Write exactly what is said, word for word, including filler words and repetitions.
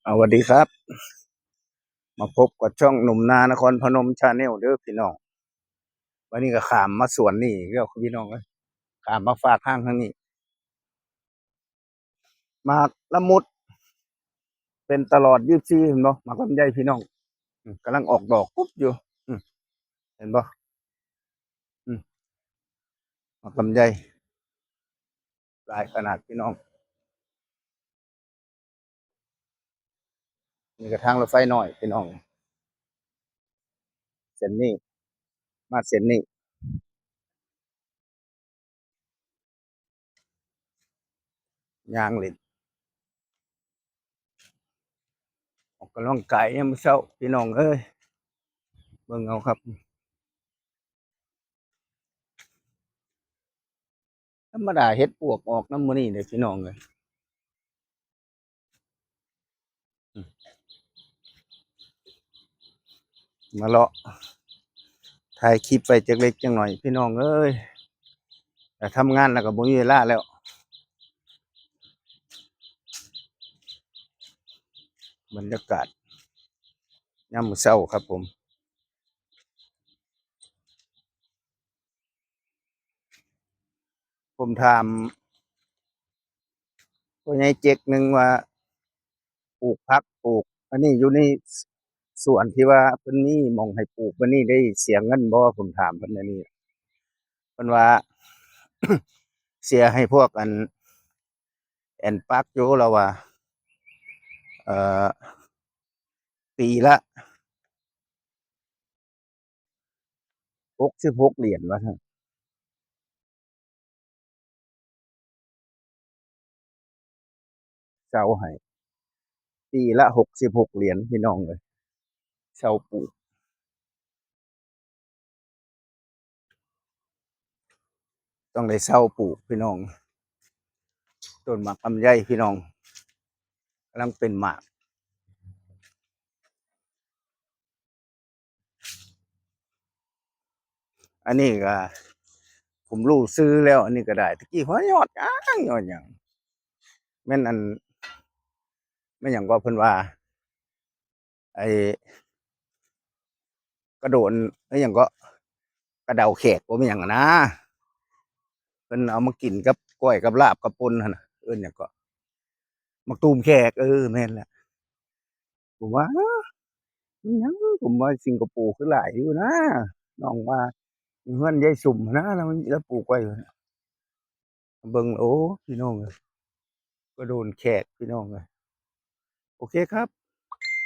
เอา สวัสดีครับ มาพบกับช่องหนุ่มนานครพนม Channel เด้อพี่น้อง วันนี้ก็ข้ามมาสวนนี่อีกแล้วพี่น้องเอ้ย ข้ามมาฟากข้างทางนี้ หมากละมุด เป็นตลอดยี่สิบสี่ เห็นบ่ หมากลำไยพี่น้อง อืม กำลังออกดอกกรุบอยู่ อืม เห็นบ่ อืม หมากลำไย หลายขนาดพี่น้อง นี่ก็ทางรถไฟน้อยพี่น้อง เส้นนี้ มาเส้นนี้ ย่างเล่น ออกกำลังกายยามมื้อเช้าพี่น้องเอ้ย เบิ่งเอาครับ ธรรมดาเห็ดปวกออกนำมื้อนี้เด้อพี่น้องเอ้ย อืม มาเลาะถ่ายคลิปไปจักเล็กจักน้อยพี่น้องเอ้ย แต่ทำงานแล้วก็บ่มีเวลาแล้ว บรรยากาศยามมื้อเช้าครับผม ผมถามพ่อใหญ่เจ๊กหนึ่งว่า ปลูกผักปลูกอันนี้อยู่ในสวนที่ว่าเพิ่นมีหม่องให้ปลูกบัดนี้ได้เสียเงินบ่ ผมถามเพิ่นอันนี้ เพิ่นว่า เสียให้พวกอัน แอนปาร์คอยู่ แล้วว่า เอ่อ ปีละ หกสิบหกเหรียญว่าซั่น เช่าให้ ปีละหกสิบหกเหรียญพี่น้องเอ้ย เช่าปลูก ต้องได้เช่าปลูกพี่น้อง ต้นหมากลำไยพี่น้อง กำลังเป็นหมาก อันนี้ก็ ผมรู้ชื่อแล้ว อันนี้ก็ได้ ตะกี้ว่ายอดหยัง ยอดหยัง แม่นอัน แม่นหยังก็เพิ่นว่า ไอ้ กระโดน ไอ้หยังก็ กระเดาแขกบ่ แม่นหยังนะ เพิ่นเอามากินกับก้อยกับลาบกับป่นหั่นน่ะ เอิ้นหยังก็ หมากตูมแขก เออ แม่นแหละ ผมว่า เอ้อ มันหยัง ผมว่าสิงคโปร์คือหลายอยู่นะ น้องว่า อยู่เฮือนยายสุมหั้นนะ แล้วมัน แล้วปลูกไว้อยู่นะ เบิ่ง โอ้ พี่น้องเอ้ย กระโดนแขก พี่น้องเอ้ย โอเคครับ